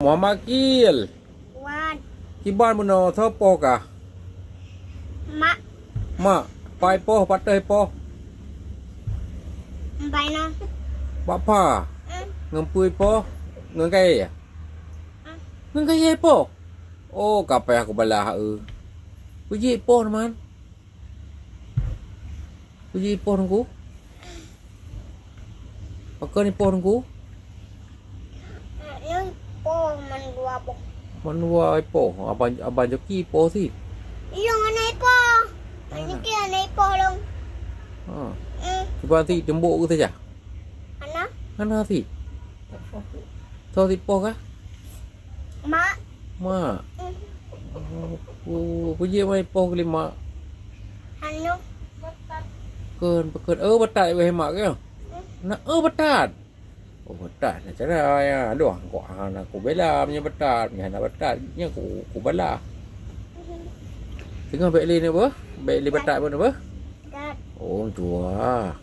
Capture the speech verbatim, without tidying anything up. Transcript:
Muhammad Akil. Wan. Kiban bunoe, soe poh kah? Mak. Mak, pai poh, patéh poh? Pai na. Bak pha? Hmm. Ngon peue poh? Ngon kayèe? Hmm. Ngon kayèe poh? Oh, ka payah kubalah, eu. Peue jih poh, teuma? Peue jih poh Teungku? Pakon ipoh Teungku? Nyan ipoh mandua boh. Mandua ipoh. Abang, abang Joki ipoh sit. Iya, hana ipoh. Hana. Joki hana ipoh lom. Ha. Hmm. Cuba nanti tembok ke saja? Hana. Hana sit. Soe sit poh kah? Mak. Mak. Hmm. Oh, peue jih mai poh keu lé mak? Anu. Pakon, pakon. Oh, batat weh mak ke? Hmm. Na, oh, batat. Oh, batat na cara ya. Aduh, kok hana kubela meunyo batat. Meunyo hana batat, nyan ku, kubela. Teungoh bèk lé na apa? Bèk lé batat pun apa? Batat. Oh, tuha.